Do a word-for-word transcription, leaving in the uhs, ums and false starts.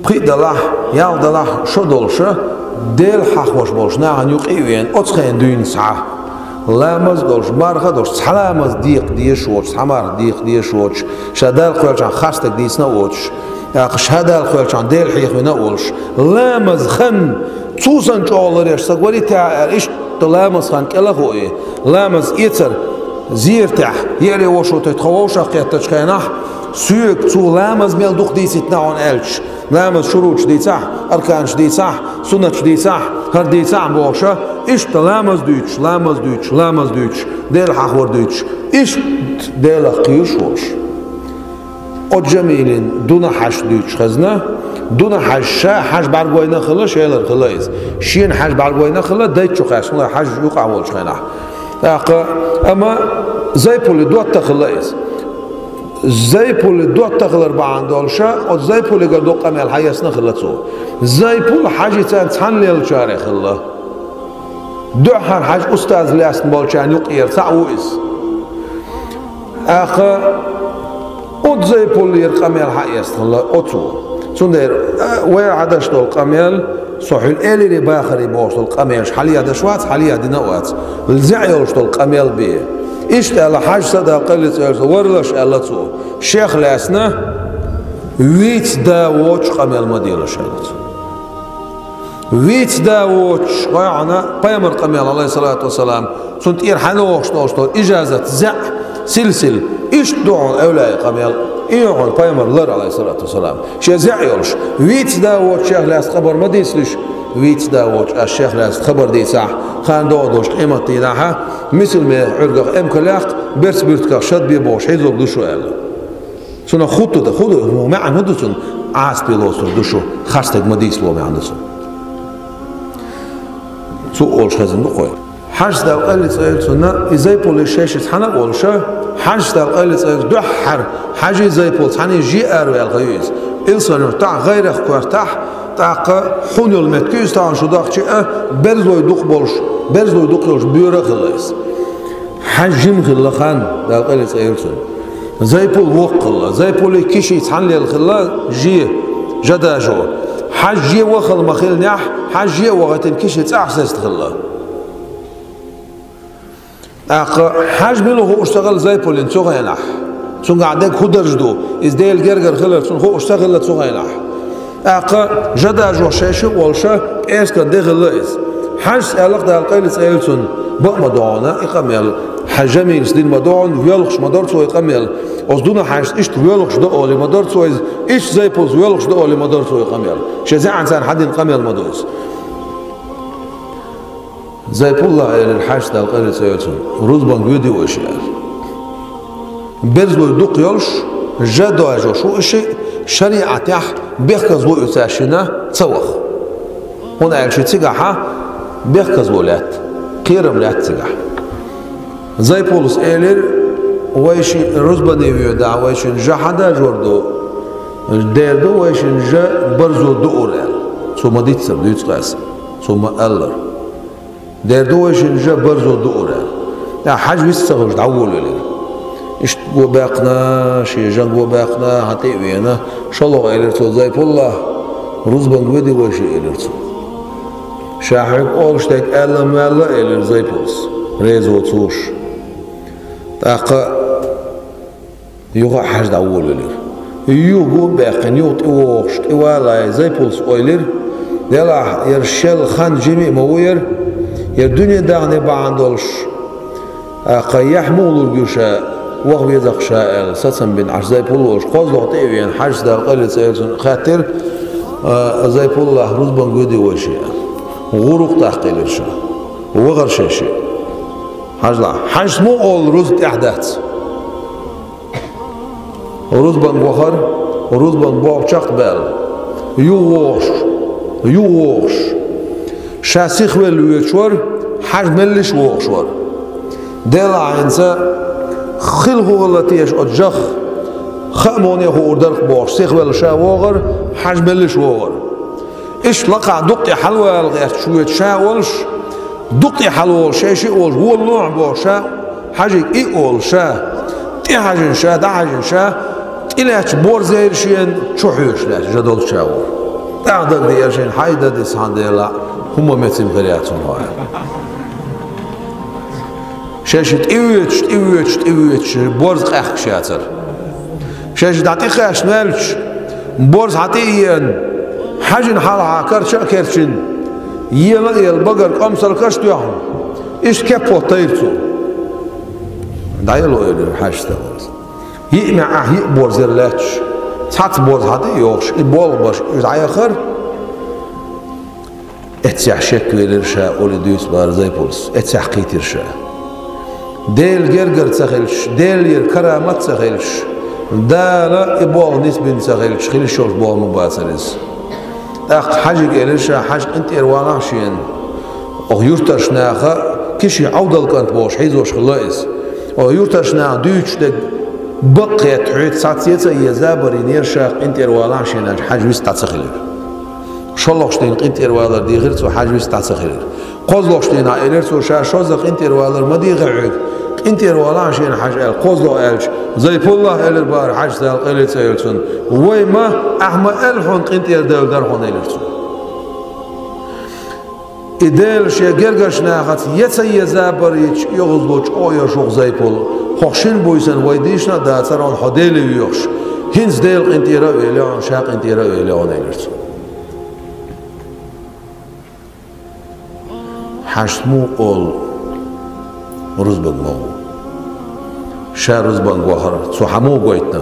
Пхиъ далахь, ялх далахь шо долуша, Дела хьахош болуш нахана юкъа а веана, оцу хенахь дуьйна схьа. Ламаз а долуш, марха а долуш, цхьа ламаз декха дезаш воцуш, цхьа марха декха дезаш воцуш, ша Далла кхоьллинчохь харцдерг дийцина а воцуш, тӀаккха ша Далла кхоьллинчохь Дела хьехавина а волуш, ламаз хан, цу санна чӀогӀа ларъеш стаг варий те аьлла, иштта ламаз хан кӀел а хууш, ламаз эцар зератехь, еаре вошо тӀе тхо вовшах кхеттачу хенахь, соьга цо ламаз мел дукха дийцийтина хьуна аьлча, ламаз шуруташ дийцахь, арканаш дийцахь, суннаташ дийцахь, хӀара дийцахь бохуша, иштта ламаз дуьйцуш, ламаз дуьйцуш, ламаз дуьйцуш, Дела хьахор дуьйцуш, иштта Делах кхоьруш волуш. Оцу Жамилин Дуна хьаьжас дуьйцуш хезна, Дуна хьаьжас ша хьаьж бӀаьргойна хилла, шелара хилла иза. Шена хьаьж бӀаьргойна хилла, дайта чу кхаьчна хьаьж юкъахь волчу хенахь. ТӀаккха, амма Зайпулин дотта хилла иза. Зайпулин дотта хилар бахьана долуша, оцу Зайпулигара дукха къамел хьаэцна хилла цо. Зайпул хьаьжцӀа цхьаьна леллачарех хилла. Дуьххьара хьаьж устаз лаьцна болчарна юкъера цхьаъ ву иза. ТӀаккха оцу Зайпулера къамел хьаэцна хилла оцо. Цундела, а, вай хьадеш долу къамел, со хьуьлла элире бахаре бохуш долу къамелаш хьалаэдаш вац, хьалаэдина а вац. ЗӀе йолуш долу къамел бен. Иштта аьлла, хьаьжас Далла къайле цӀерца варлаш аьлла цо. Шех лаьцна вийца да воцуш къамел ма делаш аьлла цо. Вийца да воцуш, гӀайгӀана пайхамар къамел, алейхиссалату вассалам, цунна тӀера хьалавохуш долуш долу ижазат, зӀе, силсил, иштта ду хьуна эвлаяй къамел, и ю хьуна пайхамар лар, алейхиссалату вассалам. Шен зӀе йолуш, вийца да воцуш шех лаьцна хабар ма дийцалаш, вийца да воцуш аш шех лаьцна хабар дийцахь, хан догӀу долуш къематдийнахьа, мисал меха Ӏуьргах эмкалех, берц буьртигах шад бе бохуш хьийзорг ду шу аьлла. Цунах хӀун ду, хӀун ду, хӀун маьӀна хӀун ду цунна? Ӏазапе лоцург ду шу, харцдерг ма дийцало маьӀна ду цунна. Цо олуш хезна ду кхой. Хьаьжас Далла къайле цӀерца цунна, и Зайпуле шаьш цхьаьна а волуша, хьаьжас Далла къайле цӀерца дуьххьара, хьаьжи Зайпул цхьаьна жиъ араваьлла хан ю иза. Илсхан-Юьртахь, гӀайрах коьртахь, тӀаккха хӀун йолу меттиг ю иза тахана шу дахча а, берзалой дукха болуш, берзалой дукха йолуш боьра а хилла иза. Хьаьж жима хилла хан, Далла къайле цӀерца цунна. Зайпул воккха хилла. Зайпулий Киший цхьаьна лелла хилла, же, жа дажо. Хьаьж же вахала ма хиллинехь, хьаьж же а вахийтина Киший цӀахь сеста хилла. ТӀаккха хьаьж мила хууш ца хилла Зайпулин цу хенахь. Цуьнгахь дерг хӀун дарж ду, иза Делан гергара хилар цунна хууш ца хилла цу хенахь. ТӀаккха жа дажо шаьш а волуша, пӀераскан де хилла иза. Хьаьжас аьлла-кх Далла къайле цӀерца цунна, бакъ ма ду хьуна и къамел, хьан Жамилас дина ма ду хьуна, воьлхуш ма дара цо и къамел. Оцу Дуна хьаьжас иштта воьлхуш до олий ма дара цо иза, иштта Зайпулс воьлхуш до олий ма дара цо и къамел. Шен зӀеанца хьан дина къамел ма ду иза. Зайпуллас элира хьаьжас Далла къайле цӀерца цунна, рузбанга воьдий вайша аьлла. Берзалой дукха йолуш, жа дажош ву и шиъ, шариӀатехь бехказло ю цаьршинна ца ваха. ХӀунда аьлча цигахьа бехказло лаьтта, кхерам лаьтта цигахь. Зайпуллас элира, вайши рузбане воьдахь, вайшин жа хьан дажор ду, дер ду вайшин жа барзо дуур аьлла. Цо ма-дийццара дуьйцу кхаьса, цо ма-аллара. Дер ду вайшин жа барзо дуур аьлла. ТӀаккха хьаьж вист ца хуьлуш дӀаволавелира. Иштта го баьккхина, шен жан го баьккхина, хьан тӀе а веана, шолгӀа элира цо Зайпуллас, рузбанга воьдий вайша элира цо. Ша хьоьга олуш дерг аьлла ма-ваьлла элира Зайпуллас, реза воцуш. ТӀаккха юха а хьаьж дӀаволавелира. Юха го а баьккхина, юха тӀевогӀуш, тӀевалале Зайпуллас ойла йира, делахь, яра шел хан жима а ма ву яра, яра дуьне дахне бахьана долуш, тӀаккха яхь муха лург ю ша, ваха веза-кх ша аьлла, сацам бина Ӏаш Зайпулла волуш, кхозлагӀа тӀе а веана, хьаьжас Далла къайле цӀерца цунна хаьттира, а, Зайпуллас, рузбанга воьдий вайша аьлла. ГӀурукх тӀаккха элира ша. Вахара шаьш. Хьажал, хьаьжас муха олу рузба тӀехь дац? Рузбанга вахара, рузбан боху чекхбаьлла. Юха вогӀуш, юха вогӀуш. Ша сихвелла воьдуш вара, хьаьж меллаша вогӀуш вара. Делахь хӀинца хила хӀун хилла теша оцу жах, хаа муха хуур дара-кх бохуш, сихвелла ша вогӀара, хьаьж меллаша вогӀара. Иштта лакхахь дукха тӀе хьалавала гӀерташ воьду ша волуш, дукха тӀе хьалаволуш, шаьш а волуш, волалахь боху ша, хьаьжига и а олу ша, тӀехьаьжна ша, дӀахьаьжна ша, И лаьтташ борз яйра шена, чу хьоьжуш лаьтташ жа долча чагӀо. ТӀаккха дагадеара шена, хьай дан дисхьан дела, хӀума меца хир яц хьуна хьо. Шаьш тӀеоьцуш, тӀеоьцуш, тӀеоьцуш, борз къаьхкаш яцара. Шаьш дӀа тӀекхаьчна ваьлча, борз хьа тӀе а еана, хьажина хьалха кара ча а керчина, ела а ела, багара къамсалкаш а тоьхна, иштта кеп хӀоттайра цо. ДӀаело, элира хьажас тӀаккха. Йиъ маьӀӀехь йиъ борз яра лаьтташ, цхьацца борз хьа тӀе а йохуш, и болх беш, уьш дӀаяхара. Эццехь шеквелира ша, олий дуьйцу бара Зайпулас. Эццехь кхийтира ша. Делан гергара ца хилча, Делера карамат ца хилча, Дала и болх нисбина ца хилча, хила йиш йолуш болх ма бацара иза. ТӀаккха хьажига элира ша, хьажа, къинтӀера валахьа шена. Оха юьртарчу наха, Кишин Ӏовдал кӀант бохуш хьийзош хилла иза. Оха юьртарчу наха дуьйцуш дерг бакъ хетта хьоьца цхьацца е ца е забар йинера ша, къинтӀера валахьа шена аьлча, хьажа вист дӀа ца хилира. ШолгӀачу дийнахь къинтӀера валар дийхира цо, хьажа вист дӀа ца хилира. КхозлагӀчу дийнахь элира цо, ша шозза къинтӀера валар ма дийхи хьоьга, къинтӀера валахьа шена хьажа аьлла, кхозлагӀа аьлча, Зайпуллах, элира бара хьажас, Дала къайле цӀа йойла цунна, вай ма, ахь ма аьлла хьуна, къинтӀера девлла дара хьуна, элира цо. И Дела шен гергарчу нахаца е ца е забар йича, оьгӀазло чӀогӀа йо шух, Зайпул. Хьох шина буьйсанна вай дийшина а дацара хьуна, хьо Деле воьхуш. ХӀинца Дела къинтӀера а велла хьуна, ша къинтӀера а велла хьуна, элира цо. Хьажас муха олу рузбан ма ву? Ша рузбанга вахара, цо хьан муха гойтина?